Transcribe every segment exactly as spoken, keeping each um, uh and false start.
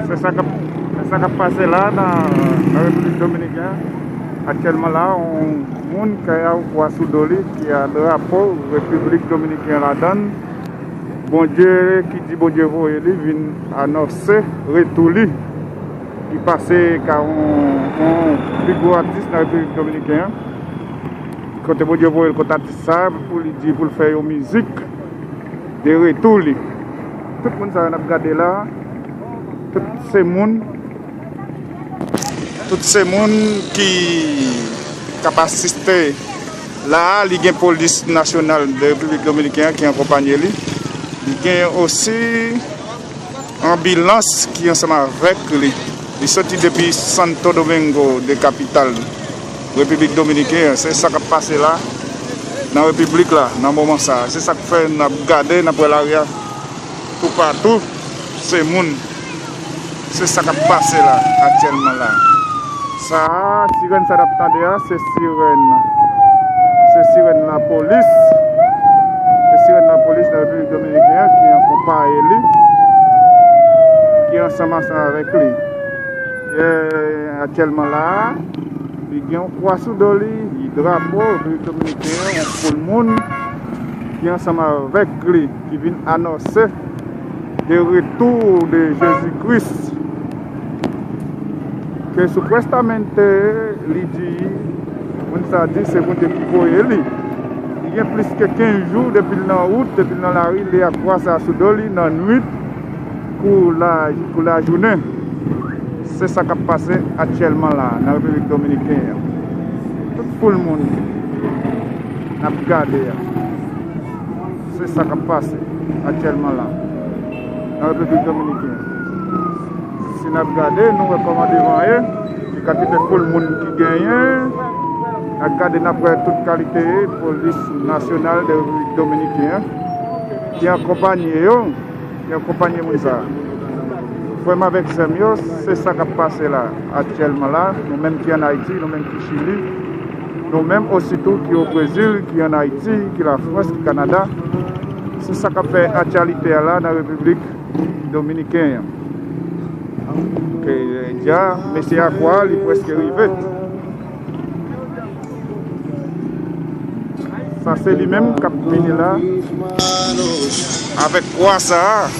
Se sa k ap, se sa k ap pase la nan, nan Repiblik Dominiken an. Aktyèlman la, yon moun kay a kwa sou do li ki a drapo Repiblik Dominiken an ladan l. Bondye ki di Bondye voye li vin anonse retou li. Li pase ka yon, yon pi gwo atis nan Repiblik Dominiken an. Kote Bondye voye l kot atis sa pou li di pou l fè yon mizik de retou li. Tout moun sa yo n ap gade la, tout se moun, tout se moun ki k ap asiste la a, li gen polis nasyonal de Repiblik Dominiken an ki akonpanye li. Li gen osi anbilans ki ansanm avèk li. Li soti depi Santo Domingo de kapital Repiblik Dominiken an. Se sa k ap pase la nan Repiblik la nan moman sa a. Se sa k fè n ap gade, n ap wè lari a toupatou se moun. Se sa k ap pase la aktyèlman la. Sa a, sirèn sa n ap tande a, se sirèn, se sirèn lapolis. Se sirèn lapolis nan Repiblik Dominiken an ki akonpaye li, ki ansanm ansanm avèk li. E, aktyèlman la a, li gen yon kwa sou do li, li drapo Repiblik Dominiken an, yon foul moun ki ansanm avèk li, ki vin anonse de retour de Jésus-Christ. Ke supuestamente li di, moun sa di se Bondye ki voye li. Li gen plis ke kenz jou depi l nan wout, depi l nan lari, li ak kwa sa sou do li nan nwit kou la, kou lajounen. Se sa k ap pase aktyèlman la nan Repiblik Dominiken an. Tout foul moun n ap gade a. Se sa k ap pase aktyèlman la nan Repiblik Dominiken an. Si n ap gade, nou wè kòman devan ye, ki kantite foul moun ki genyen. N ap gade, n ap wè tout kalite polis nasyonal de Repiblik Dominiken an ki akonpanye yo, ki akonpanye moun sa a. Frè m avèk sè m yo, se sa k ap pase la aktyèlman la. Nou menm ki ann Ayiti, nou menm ki Chili, nou menm osi tou ki o Brezil, ki ann Ayiti, ki Lafrans, ki Kanada. Se sa k ap fè aktyalite a la nan Repiblik Dominiken an. Ke, eh, dja, mesye a kwa, li prèske rive. Sa se li menm k ap vini la avèk kwa sa a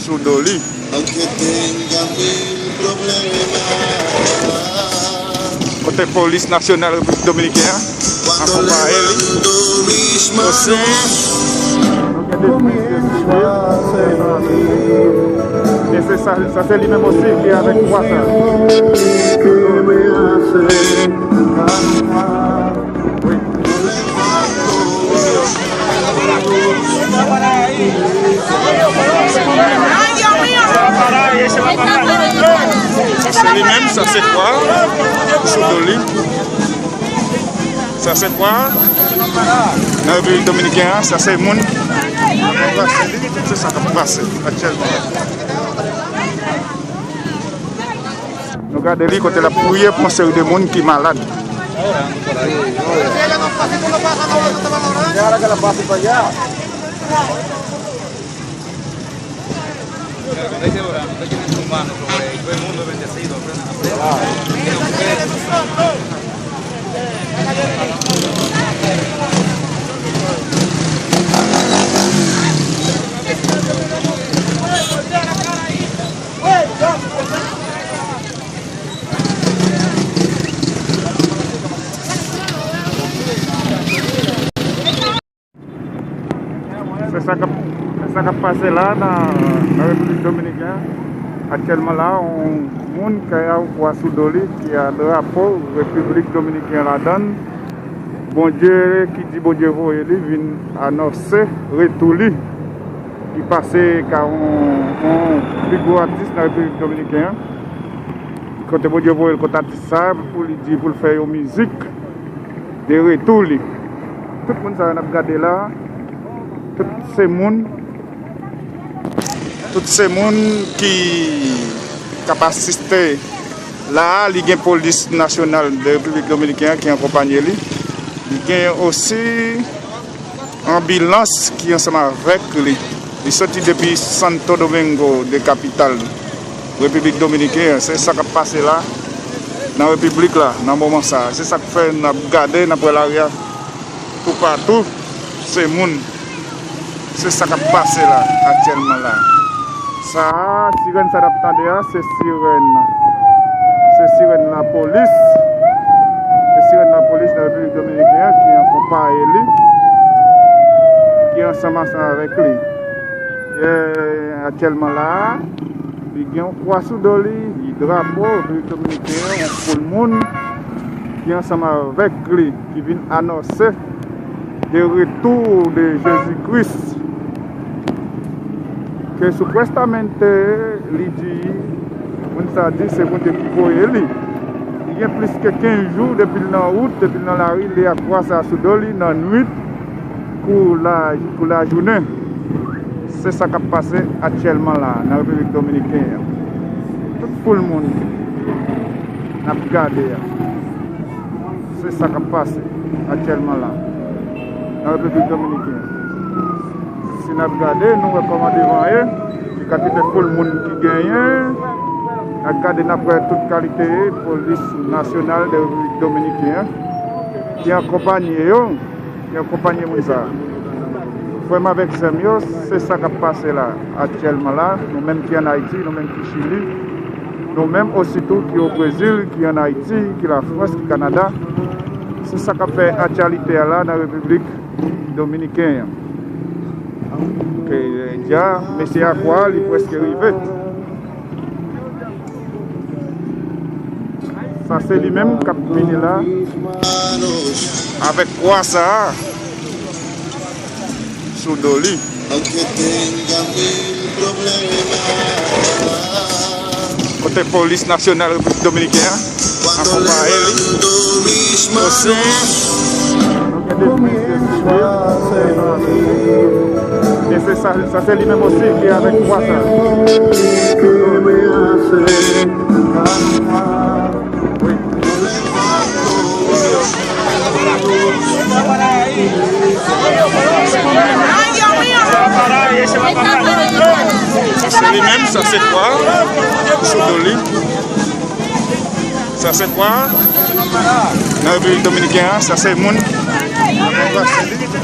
sou do li. Kote polis nasyonal Repiblik Dominiken an akonpaye li. Osi, nou gen de polisye sivil. E se sa, sa se li menm osi ki avèk kwa sa. Wi. Sa se li menm, sa se kwa sou do li. Sa se kwa nan Repiblik Dominiken an, sa se moun. Se sa k ap pase aktyèlman. Nou gade li kote l ap priye pou yon seri de moun ki malad. Se sa k ap, se sa k ap pase la nan, nan Repiblik Dominiken an. Aktyèlman la, yon moun kay a kwa sou do li ki a drapo Repiblik Dominiken an ladan l. Bondye ki di Bondye voye li vin anonse retou li. Li pase ka yon, yon pi gwo atis nan Repiblik Dominiken an. Kote Bondye voye l kot atis sa pou li di pou l fè yon mizik de retou li. Tout moun sa yo n ap gade la, tout se moun, tout se moun ki k ap asiste la a, li gen polis nasyonal de Repiblik Dominiken an ki akonpanye li. Li gen osi anbilans ki ansanm avèk li. Li soti depi Santo Domingo de kapital Repiblik Dominiken an. Se sa k ap pase la nan Repiblik la nan moman sa a. Se sa k fè n ap gade, n ap wè lari a toupatou. Se moun. Se sa k ap pase la aktyèlman la. Sa a, sirèn sa n ap tande a, se sirèn. Se sirèn lapolis. Se sirèn lapolis nan Repiblik Dominiken an ki akonpaye li, ki ansanm ansanm avèk li. E, aktyèlman la a, li gen yon kwa sou do li, li drapo Repiblik Dominiken an, yon foul moun ki ansanm avèk li, ki vin anonse de retour de Jésus-Christ. Ke Supuestamente li di, moun sa di se Bondye ki voye li. Li gen plis ke kenz jou depi l nan wout, depi l nan lari, li ak kwa sa sou do li nan nwit kou la, kou lajounen. Se sa k ap pase aktyèlman la nan Repiblik Dominiken an. Tout foul moun n ap gade a. Se sa k ap pase aktyèlman la nan Repiblik Dominiken an. Si n ap gade, nou wè kòman devan ye, ki kantite foul moun ki genyen. N ap gade, n ap wè tout kalite polis nasyonal de Repiblik Dominiken an ki akonpanye yo, ki akonpanye moun sa a. Frè m avèk sè m yo, se sa k ap pase la aktyèlman la. Nou menm ki ann Ayiti, nou menm ki Chili, nou menm ositou ki o Brezil, ki ann Ayiti, ki Lafrans, ki Kanada, se sa k ap fè aktyalite a la nan Repiblik Dominiken an. Ke, eh, dja, mesye a kwa, li prèske rive. Sa se li menm k ap vini la avèk kwa sa a sou do li. Kote polis nasyonal Repiblik Dominiken an akonpaye li. Osi, nou gen de misye sivil. E se sa, sa se li menm osi ki avèk kwa sa. Wi. Se li menm, sa se kwa sou do li. Sa se kwa nan Repiblik Dominiken an, sa se moun.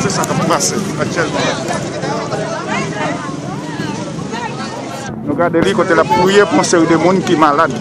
Se sa k ap pase aktyèlman. Nou gade li kote l ap priye pou yon seri de moun ki malad.